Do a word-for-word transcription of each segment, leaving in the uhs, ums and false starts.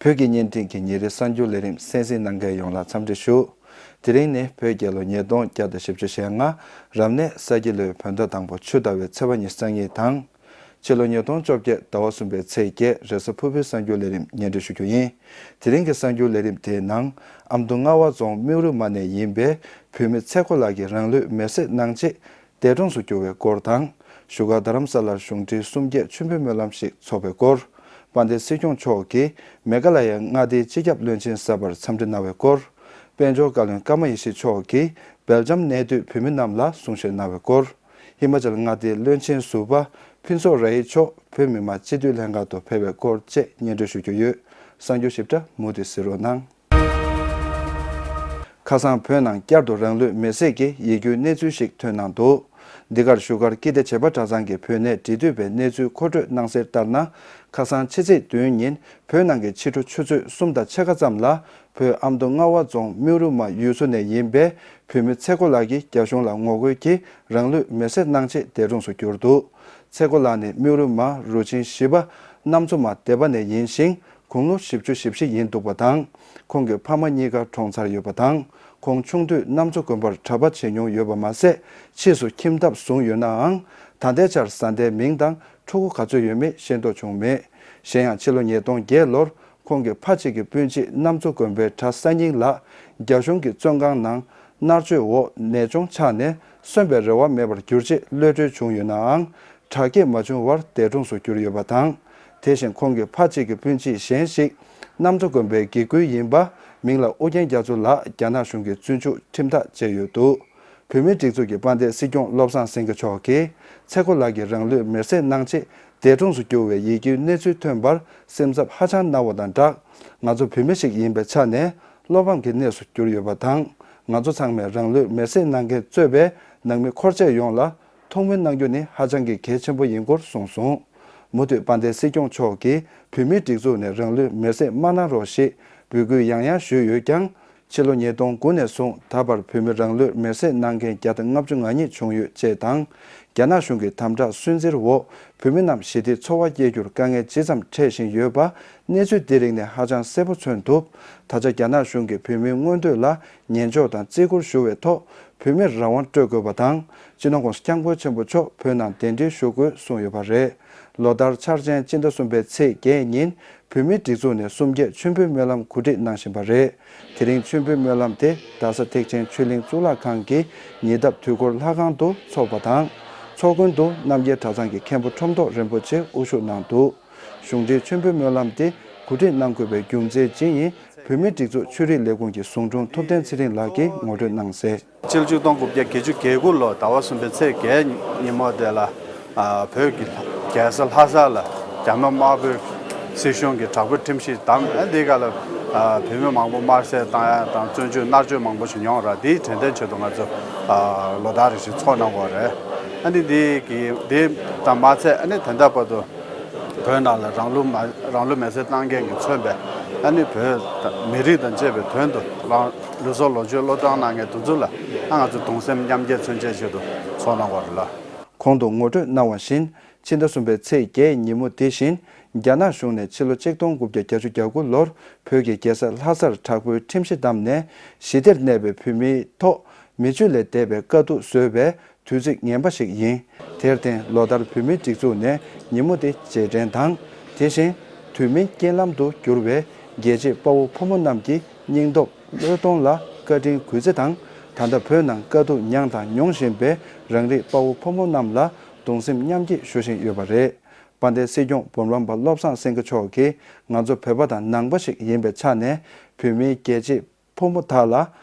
བོད་ཀྱི་བརྙན་འཕྲིན་གྱི་ཉིན་རེའི་གསར་འགྱུར་ལས་རིམ་གསན་གཟིགས་གནང་མཁན་ཡོངས་ལ་འཚམས་འདྲི་ཞུ། དེ་རིང་ནི་བོད་རྒྱལ་ལོ་ཉིས་སྟོང་བརྒྱ་དང་བཞི་བཅུ་ཞེ་ལྔ། རབ་གནས་ས་ཁྱི་ལོའི་བོད་ཟླ་དང་པོ་ཆུ་ཟླ་བའི་ཚེས་པ་ཉི་ཤུ་རྩ་གཉིས་དང་། ཕྱི་ལོ་ཉིས་སྟོང་བཅོ་བརྒྱད་ཟླ་བ་གསུམ་པའི་ཚེས་བརྒྱད། རེས་གཟའ་ཕུར་བུའི་གསར་འགྱུར་ལས་རིམ་སྙན་སྒྲོན་ཞུ་རྒྱུ་ཡིན། དེ་རིང་གི་གསར་འགྱུར་ལས་རིམ་དེའི་ནང་། ཨ་མདོ་རྔ་བ་རྫོང་སྨིའུ་རི་མ་ནས་ཡིན་པའི་བོད་མི་ཚེ་མཁོ་ལགས་ཀྱིས་རང་ལུས་མེར་སྲེག་གནང་རྗེས། འདས་གྲོངས་སུ་གྱུར་བའི་སྐོར་དང་། བཞུགས་སྒར་རྡ་རམ་ས་ལར་གཞུང་འབྲེལ་གསུམ་བརྒྱད་མཆོད་འབུལ་སྨོན་ལམ་ཞིག་འཚོགས་པའི་སྐོར། དཔལ་ལྡན་སྲིད་སྐྱོང་མཆོག་གིས་མེ་གྷ་ལ་ཡའི་མངའ་སྡེའི་སྤྱི་ཁྱབ་བློན་ཆེན་གསར་པར་འཚམས་འདྲི་གནང་བའི་སྐོར། དཔལ་འབྱོར་བཀའ་བློན་ཀརྨ་ཡེ་ཤེས་མཆོག་གིས་སྦེལ་ཇམ་གནས་སྡོད་བོད་མི་རྣམས་ལ་གསུང་བཤད་གནང་བའི་སྐོར། ཧི་མ་ཅལ་མངའ་སྡེའི་བློན་ཆེན་ཟུར་པ་ཕུན་ཚོགས་ར་ཡེ་མཆོག་བོད་མི་མང་སྤྱི་འཐུས་ལྷན་ཁང་དུ་ཕེབས་པའི་སྐོར་བཅས་སྙན་སྒྲོན་ཞུ་རྒྱུ་ཡོད། གསར་འགྱུར་ཞིབ་ཕྲ་མུ་མཐུད་གཟིགས་རོགས་གནང་། ཁ་སང་བོད་ནང་བསྐྱར་དུ་རང་ལུས་མེར་སྲེག་གི་ཡིད་སྐྱོའི་གནས་ཚུལ་ཞིག་ཐོན་གནང་འདུག་འདི་གར་བཞུགས་སྒར་ཀིརྟི་བྱེས་པ་གྲྭ་ཚང་གི་བོད་གནས་འབྲེལ་མཐུད་པས་གནས་ཚུལ་མཁོ་སྤྲོད་གནང་གསལ་ལྟར་ན། ཁ་སང་ཕྱི་ཚེས་བདུན་ཉིན་བོད་ནང་གི་ཕྱི་དྲོ་ཆུ་ཚོད་གསུམ་དང་ཕྱེད་ཀ་ཙམ་ལ། བོད་ཨ་མདོ་རྔ་བ་རྫོང་སྨིའུ་རུ་མ་ཡུལ་ཚོ་ནས་ཡིན་པའི་བོད་མི་ཚེ་མཁོ་ལགས་ཀྱིས་རྒྱ་གཞུང་ལ་ངོ་རྒོལ་གྱིས་རང་ལུས་མེར་སྲེག་གནང་རྗེས་འདས་གྲོངས་སུ་གྱུར་འདུག་ཚེ་མཁོ་ལགས་ནི་སྨིའུ་རུ་མ་རུ་ཆེན་བཞི་པ་གནམ་མཚོ་མ་སྡེ་པ་ནས་ཡིན་ཞིང་། དགུང་ལོ་བཞི་བཅུ་ཞེ་བཞི་ཡིན་འདུག་པ་དང་། ཁོང་གི་ཕ་མ་གཉིས་ཀ་གྲོངས་ཚར་ཡོད་པ་དང་། ཁོང་ཆུང་དུས་གནམ་མཚོ་དགོན་པར་གྲྭ་པ་བྱེད་མྱོང་ཡོད་པ་མ་ཟད། ཕྱིས་སུ་ཁྱིམ་ཐབ་བཟུང་ཡོད་ནའང་། ད་ལྟའི་ཆར་བཟའ་ཟླའི་མིང་དང་ཕྲུ་གུ་ག་ཚོད་ཡོད་མེད་ཤེས་རྟོགས་བྱུང་མེད། གཞན་ཡང་ཕྱི་ལོ་ཉིས་སྟོང་བརྒྱད་ལོར་ཁོང་གི་ཕ་གཅིག་གི་སྤུན་མཆེད་གནམ་མཚོ་དགོན་པའི་གྲྭ་གསར་རྙིང་ལགས་རྒྱ་གཞུང་གི་བཙོན་ཁང་ནང་མནར་གཅོད་འོག་ནད་གཅོང་ཆགས་ནས་གསོན་པའི་རེ་བ་མེད་པར་གྱུར་རྗེས་གློད་གྲོལ་བྱུང་ཡོད་ནའང་། དྲག་སྐྱེད་མ་བྱུང་བར་འདས་གྲོངས་སུ་གྱུར་ཡོད་པ་དང་། དེ་བཞིན་ཁོང་གི་ཕ་གཅིག་གི་སྤུན་མཆེད་གཞན་ཞིག་གནམ་མཚོ་དགོན་པའི་དགེ་བསྐོས་ཡིན་པ། མིང་ལ་ཨུ་རྒྱན་རྒྱ་མཚོ་ལགས་རྒྱ་ནག་གཞུང་གིས་བཙོན་འཇུག་ཁྲིམས་ཐག་བཅད་ཡོད་འདུག་བོད་མིའི་སྒྲིག་འཛུགས་ཀྱི་དཔལ་ལྡན་སྲིད་སྐྱོང་བློ་བཟང་སེང་གེ་མཆོག་གིས་ཚེ་མཁོ་ལགས་ཀྱིས་རང་ལུས་མེར་སྲེག་གནང་རྗེས་འདས་གྲོངས་སུ་གྱུར་བའི་ཡིད་སྐྱོའི་གནས་ཚུལ་ཐོན་པར་སེམས་འཚབ་ཧ་ཅང་གནང་བ་དང་སྦྲགས། ང་ཚོ་བོད་མི་ཞིག་ཡིན་པའི་ཆ་ནས་བློ་ཕམ་གྱི་གནས་སུ་གྱུར་ཡོད་པ་དང་། ང་ཚོ་ཚང་མས་རང་ལུས་མེར་སྲེག་གནང་མཁན་གཙོས་པའི་ནང་མི་འཁོར་བཅས་ཡོངས་ལ་ཐུགས་སྨོན་གནང་རྒྱུ་ནི་ཧ་ཅང་གི་གལ་ཆེན་པོ་ཡིན་སྐོར་གསུངས་སོང་། མུ་མཐུད་དཔལ་ལྡན་སྲིད་སྐྱོང་མཆོག་གིས་བོད་མིའི་སྒྲིག་འཛུགས་ནས་རང་ལུས་མེར་སྲེག་མ་གནང་རོགས་ཞེས་འབོད་སྐུལ་ཡང་ཡང་ཞུས་ཡོད་ཀྱང་། ཕྱི་ལོ་ཉིས་སྟོང་དགུ་ནས་བཟུང་ད་བར་བོད་མི་རང་ལུས་མེར་སྲེག་གནང་མཁན་བརྒྱ་དང་ལྔ་བཅུ་ང་གཉིས་བྱུང་ཡོད་ཅེས་དང་། རྒྱ་ནག་གཞུང་གི་དམ་དྲག་སུན་གཙེར་འོག་བོད་མི་རྣམས་ཞི་བདེའི་འཚོ་བ་སྐྱེལ་རྒྱུར་དཀའ་ངལ་ཇི་ཙམ་འཕྲད་བཞིན་ཡོད་པ། གནས་ཚུལ་འདི་རིགས་ནས་ཧ་ཅང་གསལ་པོ་མཚོན་ཐུབ། ད་ཆ་རྒྱ་ནག་གཞུང་གིས་བོད་མིའི་མངོན་འདོད་ལ་ཉན་འཇོག་དང་བརྩི་བཀུར་ཞུ་བའི་ཐོག་བོད་མིར་རང་དབང་སྤྲོད་དགོས་པ་དང་། སྤྱི་ནོར་༸གོང་ས་༸སྐྱབས་མགོན་ཆེན་པོ་མཆོག་བོད་ནང་གདན་འདྲེན་ཞུ་དགོས་གསུངས་ཡོད་པ་རེད། ལོ་ལྟར་འཆར་ཅན་སྤྱི་ཟླ་གསུམ་པའི་ཚེས་བརྒྱད་ཉིན་བོད་མིའི་སྒྲིག་འཛུགས་ནས་གསུམ་བརྒྱད་མཆོད་འབུལ་སྨོན་ལམ་གོ་སྒྲིག་གནང་བཞིན་པ་རེད། དེ་རིང་མཆོད་འབུལ་སྨོན་ལམ་དེ་རྡ་ས་ཐེག་ཆེན་ཆོས་གླིང་གཙུག་ལག་ཁང་གི་ཉེ་འདབས་དུས་འཁོར་ལྷ་ཁང་དུ་འཚོགས་པ་དང་། ཚོགས་མགོན་དུ་རྣམ་རྒྱལ་གྲྭ་ཚང་གི་མཁན་པོ་ཁྲོམ་ཐོག་རིན་པོ་ཆེ་དབུ་བཞུགས་གནང་འདུག་གཞུང་འབྲེལ་མཆོད་འབུལ་སྨོན་ལམ་དེ་གོ་སྒྲིག་གནང་དགོས་པའི་རྒྱུ་མཚན་ཅི་ཡིན། བོད་མིའི་སྒྲིག་འཛུགས་ཆོས་རིག་ལས་ཁུངས་ཀྱི་ཟུང་དྲུང་ཐུབ་བསྟན་ཚེ་རིང་ལགས་ཀྱིས་ངོ་སྤྲོད་གནང་གསལ། ཕྱི་ལོ་ཆིག་སྟོང་དགུ་བརྒྱ་བརྒྱད་ཅུ་གྱ་དགུ་ལོ་ཟླ་བ་གསུམ་པའི་ཚེས་བརྒྱད་ཉིན་མོ་དེ་ལ། ཨ། བོད་ཀྱི་རྒྱལ་ས་ལྷ་ས་ལ་རྒྱ་ནག་དམར་པོའི་སྲིད་གཞུང་གིས་དྲག་པོའི་ཁྲིམས་གཞི་བསྡམས། ཨ། འདི་ག་ལ། ཨ། བོད་མི་མང་པོ་དམར་གསོད་བཏང་ཡ་དང་བཙོན་འཇུག་མནར་གཅོད་མང་པོ་ཞིག་མྱོང་ར། དེའི་དྲན་རྟེན་ཆེད་དུ་ང་ཚོ། ཨ། ལོ་ལྟར་རེ་བཞིན་ཚོགས་གནང་བ་རེད། ཨ་ནི་འདི་གི་འདི་དང་མ་ཚད། ཨ་ནི་ད་ལྟ་བར་དུ་བོད་ནང་ལ་རང་ལུས་མ་རང་ལུས་མེར་སྲེག་བཏང་མཁན་གྱིས་མཚོན་པའི། ཨ་ནི་བོད་མི་རིགས་དང་བཅས་པའི་དོན་དུ་རང་ལུས་སྲོག་ལོངས་སྤྱོད་བློས་བཏང་གནང་མཁན་དེ་ཚོ་ལ། ཨ། ང་ཚོ་གདུང་སེམས་མཉམ་སྐྱེད་མཚོན་བྱེད་ཆེད་དུ་ཚོགས་གནང་བ་རེད་ལ། གོང་དུ་ངོ་སྤྲོད་གནང་བ་བཞིན། ཕྱི་ཟླ་གསུམ་པའི་ཚེས་བརྒྱད་ཉིན་མོ་དེ་བཞིན། རྒྱ་ནག་གཞུང་ནས་ཕྱི་ལོ་ཆིག་སྟོང་དགུ་བརྒྱ་བརྒྱད་ཅུ་གྱ་དགུ་ལོར་བོད་ཀྱི་རྒྱལ་ས་ལྷ་སར་དྲག་པོའི་ཁྲིམས་གཞི་བསྡམས་ནས། ཞི་བདེར་གནས་པའི་བོད་མིའི་ཐོག་མི་སྤྱོད་ལས་འདས་པའི་དཀའ་སྡུག་བཟོས་པའི་དུས་ཚིགས་ངན་པ་ཞིག་ཡིན། དེར་བརྟེན། ལོ་ལྟར་བོད་མིའི་སྒྲིག་འཛུགས་ནས་ཉིན་མོ་དེ་རྗེས་དྲན་དང་། དེ་བཞིན། དུས་མིན་རྐྱེན་ལམ་དུ་གྱུར་བའི་རྒྱལ་གཅེས་དཔའ་བོ་ཕོ་མོ་རྣམས་ཀྱི་སྙིང་སྟོབས། བློས་གཏོང་ལ་བཀའ་དྲིན་གུས་བརྩི་དང་། ད་ལྟ་བོད་ནང་དཀའ་སྡུག་མྱངས་དང་མྱོང་བཞིན་པའི་རང་རིགས་དཔའ་བོ་ཕོ་མོ་རྣམས་ལ་གདུང་སེམས་མཉམ་སྐྱེད་ཞུ་བཞིན་ཡོད་པ་རེད། དཔལ་ལྡན་སྲིད་སྐྱོང་འབུམ་རམས་པ་བློ་བཟང་སེང་གེ་མཆོག་གིས། ང་ཚོ་བོད་པ་དང་ནང་པ་ཞིག་ཡིན་པའི་ཆ་ནས། བོད་མིའི་རྒྱལ་གཅེས་ཕོ་མོ་དག་ལ་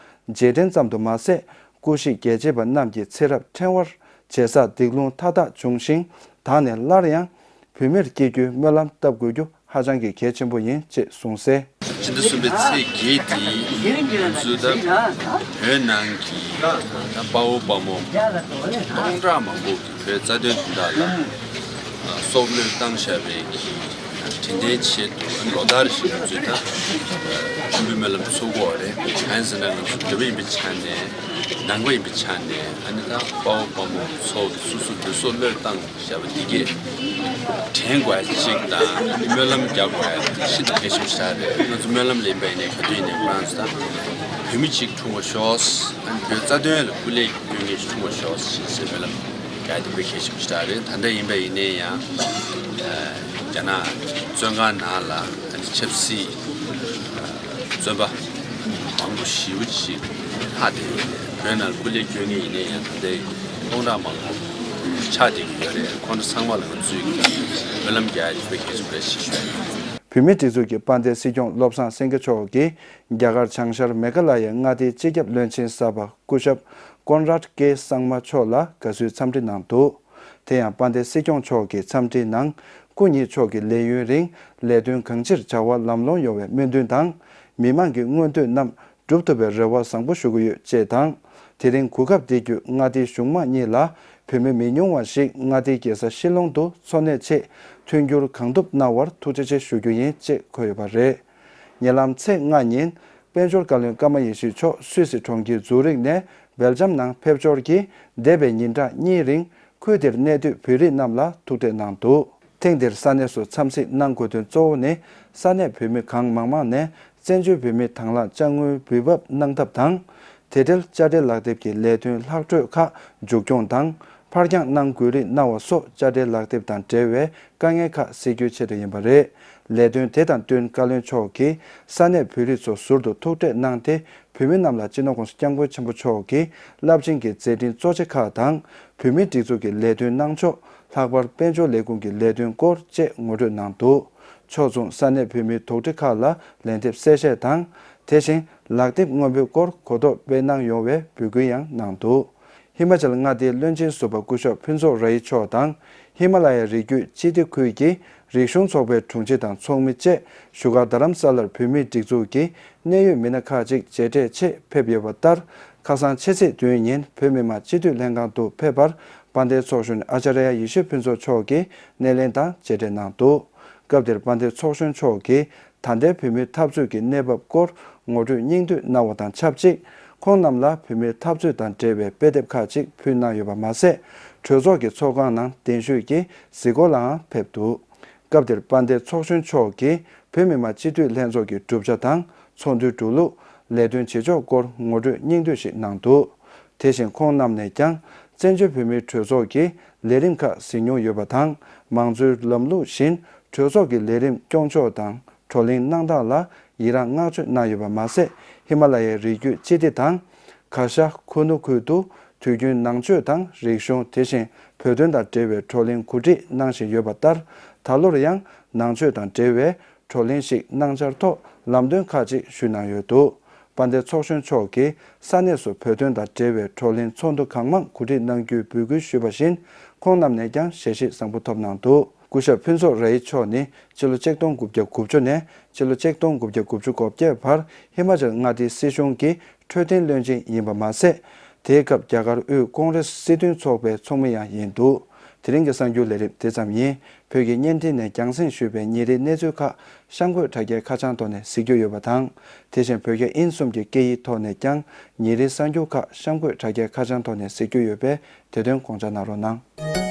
རྗེས་དྲན་ཙམ་དུ་མ་ཟད། སྐུ་གཤེགས་རྒྱལ་གཅེས་པ་རྣམས་ཀྱི་ཚེ་རབས་ཕྲེང་བར་བྱེད་ས་སྡིག་ལུང་མཐའ་དག་བྱུང་ཞིང་། ད་ནས་སླར་ཡང་བོད་མིར་སྐྱེ་རྒྱུའི་སྨོན་ལམ་བཏབ་དགོས་རྒྱུ་ཧ་ཅང་གི་གལ་ཆེན་པོ་ཡིན་ཅེས་གསུངས་གསལ། སྤྱི་ཟླ་གསུམ་པའི་ཚེས་བརྒྱད་དེ་ང་ཚོའི་ད་བོད་ནང་གི་ད་དཔའ་བོ་དཔའ་མོ་སྟོང་ཕྲག་མང་པོ་གིས་བོད་རྩ་དོན་དོན་དག་ལ་སྲོག་བློས་བཏང་བཞག་པའི་གི་དྲིན་དྲན་ཆེད་དུ། ཨ་ནི་ལོ་ལྟར་བཞིན་ང་ཚོས་ད་མཆོད་འབུལ་སྨོན་ལམ་ཚོགས་ཀྱི་ཡོད་རེད། གང་ཡིན་ཟེར་ན། ང་ཚོ་བོད་པ་ཡིན་པའི་ཆ་ནས། ནང་པ་ཡིན་པའི་ཆ་ནས། ཨ་ནི་ད་དཔའ་བོ་དཔའ་མོ་ཚོ་གིས་སོ་སོ་གི་སྲོག་བློས་བཏང་བཞག་པ་འདི་གས། དྲན་དགོས་ཡ་གཅིག་དང་སྨོན་ལམ་རྒྱག་དགོས་ཡ་ཤིན་ཏུ་གལ་ཆེན་པོ་ཞིག་རེད། ང་ཚོ་སྨོན་ལམ་ལེན་པ་ཡིན་ནའི་ག་དུས་ཡིན་ནའི་ཁོ་རང་ཚོ་དང་བོད་མི་གཅིག་འཁྲུངས་པར་ཤོག་ཨ་ནི་བོད་རྩ་དོན་ལ་སྐུ་ལས་སྐྱོན་མཁན་ཞིག་འཁྲུངས་པར་ཤོག་ཞེས་སྨོན་ལམ་རྒྱག་ཡ་དེ་དཔེ་གལ་ཆེན་པོ་ཞིག་རེད། ད་ལྟ་ཡིན་པ་ཡིན་ནའི་ཡང་རྒྱ་ནག་བཙོན་ཁང་ནང་ལ་ཨ་ནི་ཆབ་སྲིད་བཙོན་པ་མང་པོ་ཞེ་པོ་ཅིག་ལྷག་བསྡད་ཡོད་རེད། བོད་ནང་སྐུ་ལས་སྐྱོན་མཁན་ཡིན་ནའི་ཡང་ད་ལྟའི་སྟོང་ཕྲག་མང་པོ་ཆགས་བསྡད་ཀྱི་ཡོད་རེད། ཁོང་ཚོ་ཚང་མ་ལ་ང་ཚོས་ཀྱི་སྨོན་ལམ་རྒྱག་ཡ་དེ་དཔེ་གལ་ཆེན་པོ་རེད་ཞེས་ཞུ་ཡ་ཡིན། བོད་མིའི་སྒྲིག་འཛུགས་ཀྱི་དཔལ་ལྡན་སྲིད་སྐྱོང་བློ་བཟང་སེང་གེ་མཆོག་གིས་རྒྱ་གར་བྱང་ཤར་མེ་གྷ་ལ་ཡའི་མངའ་སྡེའི་སྤྱི་ཁྱབ་བློན་ཆེན་གསར་པ་སྐུ་ཞབས་ཀོན་རཱད་ཀེ་སངམ་མཆོག་ལ་དགའ་བསུའི་འཚམས་འདྲི་གནང་འདུག་དེ་ཡང་དཔལ་ལྡན་སྲིད་སྐྱོང་མཆོག་གི་འཚམས་འདྲིའི་ནང་སྐུ་ཉིད་མཆོག་གི་ལས་ཡུན་རིང་ལས་དོན་གང་ཅིར་བྱ་བ་ལམ་ལྷོང་ཡོང་བའི་སྨོན་འདུན་དང་། མི་མང་གི་མངོན་འདོད་རྣམས་འགྲུབ་ཐུབ་པའི་རེ་བ་བཟང་པོ་ཞུ་གི་ཡོད་ཅེས་དང་། དེ་རིང་གོ་སྐབས་འདི་བརྒྱུད་མངའ་སྡེའི་གཞུང་མང་གཉིས་ལ་བོད་མི་མི་ཉུང་བ་ཞིག་མངའ་སྡེའི་རྒྱལ་ས་ཤི་ལོང་དུ་འཚོ་གནས་ཆེད་མཐུན་འགྱུར་གང་ཐུབ་གནང་བར་ཐུགས་རྗེ་ཆེ་ཞུ་རྒྱུ་ཡིན་ཅེས་འཁོད་ཡོད་པ་རེད། ཉེ་ལམ་ཚེས་ལྔ་ཉིན་དཔལ་འབྱོར་བཀའ་བློན་ཀརྨ་ཡེ་ཤེས་མཆོག་སུད་སི་གྲོང་ཁྱེར་ཛུ་རིག་ནས་སྦེལ་ཇམ་ནང་ཕེབས་འབྱོར་གྱིས་འདས་པའི་ཉིན་གྲངས་གཉིས་རིང་ཁུལ་དེར་གནས་སྡོད་བོད་རིགས་རྣམས་ལ་ཐུག་འཕྲད་གནང་འདུག་ཐེངས་འདིར་ས་གནས་སུ་འཚམས་གཟིགས་གནང་དགོས་དོན་གཙོ་བོ་ནི་ས་གནས་བོད་མི་གང་མང་མང་ནས་བཙན་བྱོལ་བོད་མིའི་དང་བླངས་དཔྱ་དངུལ་འབུལ་འབབ་གནང་ཐབས་དང་། དེ་འབྲེལ་དཔྱ་ཁྲལ་ལག་དེབ་ཀྱི་ལས་དོན་ལྷག་འཕྲོས་ཁག་མཇུག་སྐྱོང་དང་ཕར་འགྱངས་གནང་དགོས་རིགས་གནང་བ་སོགས་དཔྱ་ཁྲལ་ལག་དེབ་དང་འབྲེལ་བའི་དཀའ་ངལ་ཁག་སེལ་རྒྱུའི་ཆེད་དུ་ཡིན་པ་རེད། ལས་དོན་དེ་དང་བསྟུན་བཀའ་བློན་མཆོག་གིས་ས་གནས་བོད་རིགས་ཚོ་ཟུར་དུ་ཐུག་འཕྲད་གནང་སྟེ། བོད་མི་རྣམས་ལ་སྤྱི་ནོར་༸གོང་ས་༸སྐྱབས་མགོན་ཆེན་པོ་མཆོག་གིས་རླབས་ཆེན་གྱི་མཛད་འཕྲིན་གཙོ་ཆེ་ཁག་དང་། བོད་མིའི་སྒྲིག་འཛུགས་ཀྱི་ལས་དོན་གནང་ཕྱོགས། ལྷག་པར་དཔལ་འབྱོར་ལས་ཁུངས་ཀྱི་ལས་དོན་སྐོར་བཅས་ངོ་སྤྲོད་གནང་འདུག་ཕྱོགས་མཚུངས་ས་གནས་བོད་མིའི་དོགས་འདྲི་ཁག་ལ་ལན་འདེབས་གསལ་བཤད་དང་། དེ་བཞིན་ལག་དེབ་སྔོན་འབོད་སྐོར་གོ་རྟོགས་སྤེལ་གནང་ཡོང་བའི་འབོད་སྐུལ་ཡང་གནང་འདུག་ཧི་མ་ཅལ་མངའ་སྡེའི་བློན་ཆེན་ཟུར་པ་སྐུ་ཞབས་ཕུན་ཚོགས་ར་ཡིད་མཆོག་དང་། ཧི་མ་ལ་ཡའི་རི་རྒྱུད་སྤྱི་བདེ་ཁུལ་གྱི་རིག་གཞུང་ཚོགས་པའི་དྲུང་ཆེ་དང་ཚོགས་མི་བཅས་བཞུགས་སྒར་རྡ་རམ་ས་ལར་བོད་མིའི་སྒྲིག་འཛུགས་ཀྱི་གནད་ཡོད་མི་སྣ་ཁག་ཅིག་མཇལ་འཕྲད་ཆེད་ཕེབས་ཡོད་པ་ལྟར། ཁ་སང་ཕྱི་ཚེས་བདུན་ཉིན་བོད་མི་མང་སྤྱི་འཐུས་ལྷན་ཁང་དུ་ཕེབས་པར་དཔལ་ལྡན་ཚོགས་གཞོན་ཨ་ཙརྱ་ཡེ་ཤེས་ཕུན་ཚོགས་མཆོག་གིས་སྣེ་ལེན་དང་མཇལ་འཕྲད་གནང་འདུག་སྐབས་དེར་དཔལ་ལྡན་ཚོགས་གཞོན་མཆོག་གིས་ད་ལྟའི་བོད་མིའི་འཐབ་རྩོད་ཀྱི་གནས་བབ་སྐོར་ངོ་སྤྲོད་སྙིང་བསྡུས་གནང་བ་དང་ཆབས་ཅིག་ཁོང་རྣམས་ལ་བོད་མིའི་འཐབ་རྩོད་དང་འབྲེལ་བའི་དཔེ་དེབ་ཁག་ཅིག་ཕུལ་གནང་ཡོད་པ་མ་ཟད། གྲོས་ཚོགས་ཀྱི་ཚོགས་ཁང་ནང་གདན་ཞུས་ཀྱིས་གཟིགས་སྐོར་ལའང་ཕེབས་འདུག་སྐབས་དེར་དཔལ་ལྡན་ཚོགས་གཞོན་མཆོག་གིས་བོད་མི་མང་སྤྱི་འཐུས་ལྷན་ཚོགས་ཀྱི་གྲུབ་ཆ་དང་ཚོགས་འདུའི་འགྲོ་ལུགས། ལས་དོན་བྱེད་ཕྱོགས་སྐོར་ངོ་སྤྲོད་སྙིང་བསྡུས་ཤིག་གནང་འདུག་དེ་བཞིན་ཁོང་རྣམས་ནས་ཀྱང་བཙན་བྱོལ་བོད་མིའི་གྲོས་ཚོགས་ཀྱི་ལས་རིམ་ཁག་གཟིགས་མྱོང་ཡོད་པ་དང་། མང་གཙོའི་ལམ་ལུགས་བཞིན་གྲོས་ཚོགས་ཀྱི་ལས་རིམ་སྐྱོང་ཕྱོགས་དང་བགྲོ་གླེང་གནང་སྟངས་ལ་ཡི་རངས་བསྔགས་བརྗོད་གནང་ཡོད་པ་མ་ཟད། ཧི་མ་ལ་ཡའི་རི་རྒྱུད་སྤྱི་བདེ་དང་། གྷ་ཤ་ཁུ་ནུ་ཁུལ་དུ་དུས་རྒྱུན་ནང་ཆོས་དང་རིག་གཞུང་། དེ་བཞིན་བོད་དོན་དང་འབྲེལ་བའི་བགྲོ་གླེང་གོ་སྒྲིག་གནང་བཞིན་ཡོད་པ་ལྟར། ད་ལོར་ཡང་ནང་ཆོས་དང་འབྲེལ་བའི་བགྲོ་གླེང་ཞིག་གནང་འཆར་ཐོག་ལམ་སྟོན་ཁག་ཅིག་ཞུས་གནང་ཡོད་འདུག་དཔལ་ལྡན་ཚོགས་གཞོན་མཆོག་གིས་ས་གནས་སུ་བོད་དོན་དང་འབྲེལ་བའི་བགྲོ་གླེང་ཚོགས་འདུ་གང་མང་གོ་སྒྲིག་གནང་རྒྱུའི་འབོད་སྐུལ་ཞུས་པ་བཞིན། ཁོང་རྣམས་ནས་ཀྱང་ཞལ་བཞེས་བཟང་པོ་ཐོབ་གནང་འདུག་སྐུ་ཞབས་ཕུན་ཚོགས་ར་ཡིད་མཆོག་ནི་ཕྱི་ལོ་ཆིག་སྟོང་དགུ་བརྒྱ་དགུ་བཅུ་ནས་ཕྱི་ལོ་ཆིག་སྟོང་དགུ་བརྒྱ་དགུ་བཅུ་གོ་བརྒྱད་བར་ཧི་མ་ཅལ་མངའ་སྡེའི་སྲིད་གཞུང་གི་འཕྲོད་བསྟེན་བློན་ཆེན་ཡིན་པ་མ་ཟད། དེའི་སྐབས་རྒྱ་གར་དབུས་ཀོང་རེ་སི་སྲིད་དོན་ཚོགས་པའི་ཚོགས་མི་ཡང་ཡིན་འདུག་དེ་རིང་གི་གསར་འགྱུར་ལས་རིམ་དེ་ཙམ་ཡིན། བོད་ཀྱི་བརྙན་འཕྲིན་ནས་རྒྱང་སྲིང་ཞུས་པའི་ཉིན་རེའི་གནས་ཚུལ་ཁག་གཤམ་འཁོད་དྲ་རྒྱའི་ཁ་བྱང་ཐོག་ནས་གཟིགས་རྒྱུ་ཡོད་པ་དང་། དེ་བཞིན་བོད་རྒྱ་དབྱིན་གསུམ་གྱི་སྐད་ཡིག་ཐོག་ནས་ཀྱང་ཉིན་རེའི་གསར་འགྱུར་ཁག་གཤམ་འཁོད་དྲ་རྒྱའི་ཁ་བྱང་ཐོག་ནས་གཟིགས་རྒྱུ་ཡོད་པས། དེ་དོན་དགོངས་འཇགས་གནང་རོགས་གནང་།